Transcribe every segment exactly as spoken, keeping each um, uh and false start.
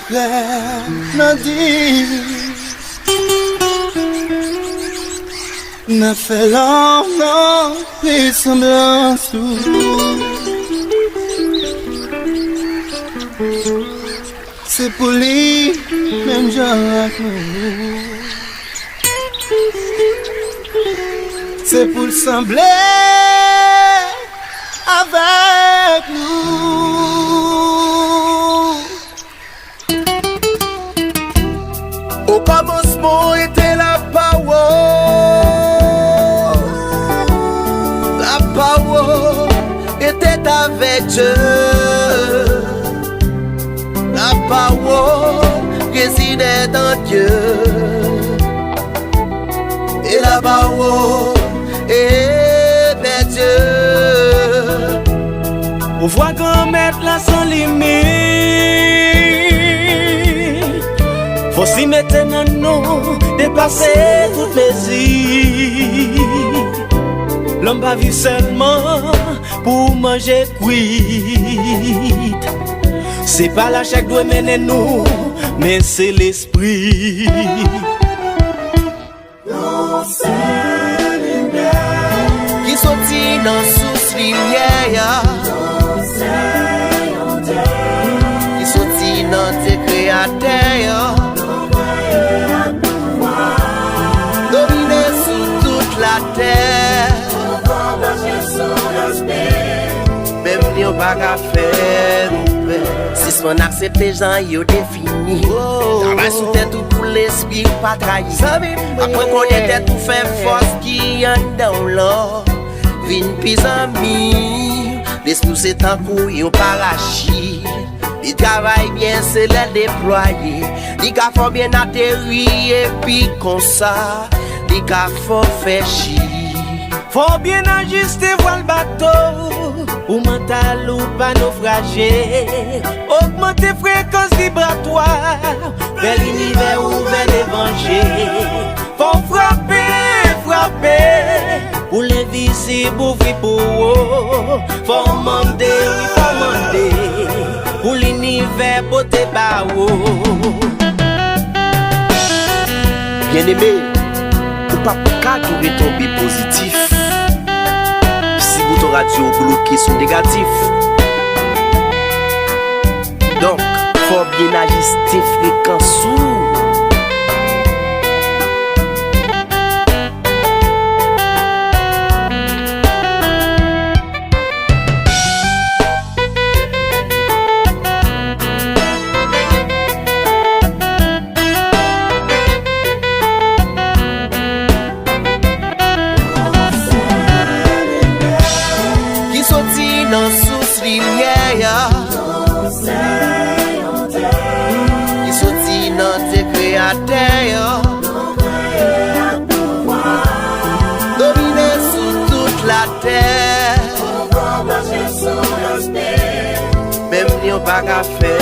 Klè nan di, n ap fè lanmou nan resanblans ou. Se pou li menm jan ak nou. Se pou l sanble avèk nou. Au commencement était la parole. La parole était avec Dieu. La parole résidait en Dieu. Et la parole était Dieu. Vwa Granmèt la san limit. Fòs li mete nan nou depase tout mezi. Lòm pa viv sèlman pou manje kwit. Se pa lachè k dwe mennen nou, men se lespri. Nou se limyè. Ki soti nan sous limyè a. Nou se yon Dye. Ki soti nan Dye kreyatè a. Nou kreye ak pouvwa. Domine sou tout latè. Pouvwa mache sou lespri. Menm lyon pa ka fè nou pè. Sispann aksepte jan yo defini. Travay sou tèt ou pou lespri ou pa trayi. Aprann konnen tèt ou, fè fòs ki anndan w lan vin pi zanmi. Lespri w se tankou yon parachit. Li travay byen, se lè l deplwaye. Li ka fè w byen ateri epi konsa li ka fè w fè chi. Fò w byen ajiste vwal bato w, pou mantal ou pa nofraje. Ogmante frekans vibratwa w, fè linivè ouvè devan je. Fò w frape, frape, pou lenvizib ouvri pou ou. Fò w mande, wi, fò w mande, pou linivè pote ba ou. Byeneme, ou p ap ka gen retonbe pozitif si bouton radyo w bloke sou negatif. Donk, fò w byen ajiste frekans ou. Ki soti nan sous limyè a. Ki soti nan Dye kreyatè a. Domine sou tout latè. Menm lyon pa ka fè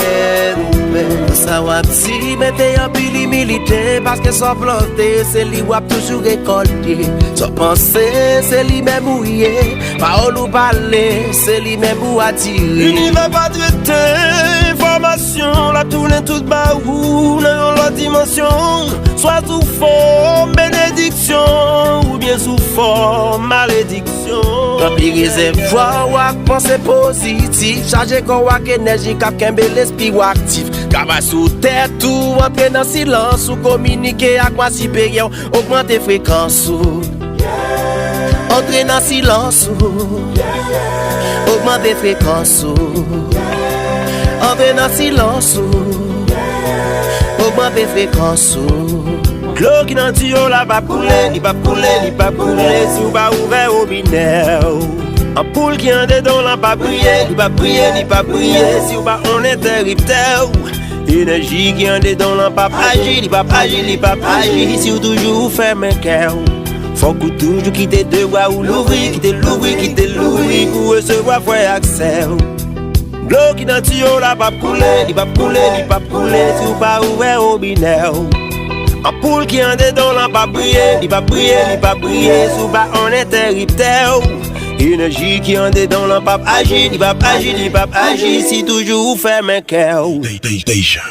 nou pè. Sa w ap di, mete anpil imilite, paske sa w plante, se li w ap toujou rekòlte. Sa w panse, se li menm ou ye. Pawòl ou pale, se li menm ou atire. Linivè pa trete enfòmasyon, l ap tounen tout ba ou nan yon lòt dimansyon. Swa sou fòm benediksyon oubyen sou fòm malediksyon. Ranpli rezèvwa w ak panse pozitif. Chaje kò w ak enèji k ap kenbe lespri w aktif. Travay sou tèt ou, antre nan silans ou, kominike ak mwa siperyè w, ogmante frekans ou. Antre nan silans ou, ogmante frekans ou. Antre nan silans ou, ogmante frekans ou. Dlo ki nan tiyo la p ap koule, li p ap koule, li p ap koule si w pa ouvè wobinè w. Anpoul ki andedan w lan p ap briye, li p ap briye, li p ap briye si w pa on entèriptè w. Enèji ki andedan w lan p ap aji, li p ap aji, li p ap aji si w toujou fèmen kè w. Fòk ou toujou kite de bra ou louvri, kite louvri, kite louvri pou resevwa frè ak sè w. Dlo ki nan tiyo la p ap koule, li p ap koule, li p ap koule si w pa ouvè wobinè w. Anpoul ki andedan w lan p ap briye, li p ap briye, li p ap briye si w pa on entèriptè w. Enèji ki andedan w lan p ap aji, li p ap aji, li p ap aji si toujou ou fèmen kè w. Deja.